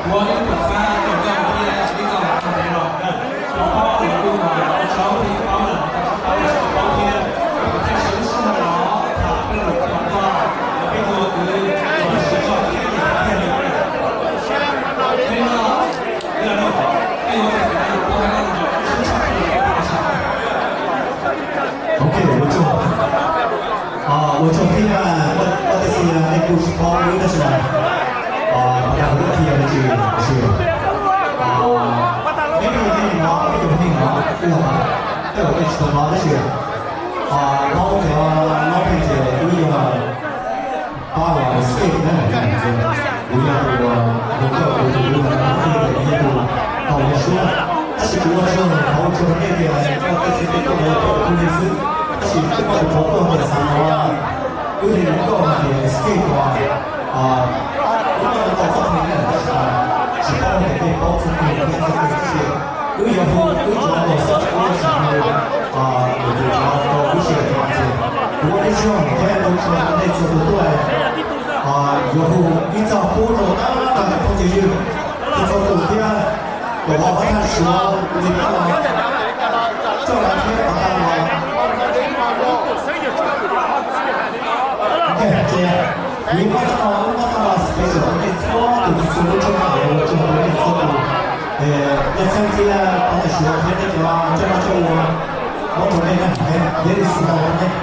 Ua ib tug xab rau koj thiab ib txoj lus txog ntev los, cov paub lawv kuj ua tsaub thiab paub lawm, cov tsis paub lawv tsis paub thiab. Kuv thiaj siv lub sij hawm no tham peb lus rau koj, peb ua kwv uas siv zog thiab nyiam thiaj li. Peb no, yog no, peb yuav txais tus no, koj hais koj lus rau sib tshaj plaws. Ok, ua tsaug. Ua tsaug thiab, koj tej xwm nej kuj tsis paub wb tab sis mas, pab dag wb qhia me ntsis, tab sis, peb tej neeg no, peb cov neeg no, tej zaum, tej zaum nej tsis tau hnov tab sis, paub cov lob pheej ces wb yog pab uas skate na, kuv yog tus uas hu koj kuv tus wb no, kuv yog tus tau yog suab. Tab sis kuv ua tsaug, thov ua tsaug rau nej tias koj tej xwm teb koj ua koj tus phooj ywg xwb, tab sis twb muaj tus qhov tuaj tias xav ua wb li koj hais tias skate uas wb muaj tau txoj hmoo na, tab sis mas tsis paub tias nej paub txog tej txoj hmoo tab sis wb yuav hu wb cov laus xwb, wb yuav tsis hu lwm tus cov rau wb sawv daws ces kuv ua nej tsaug thiab ua tsaug rau nej txhua tus tuaj. Yuav hu ib txoj pub rau tag nrho cov phooj cov ywg txhua txhua tus thiab kom los pab thaj suav li pab los coj lawv thiab kom tau los. Ces kuv muab txoj, kuv muab txoj special rau nej txhua tus txhua lub tsoom phooj ywg txhua tus, nej txheeb thiab pab thaj suav thiab nej cov coj noj coj ua, muab rau nej na, yog li xwb rau nej.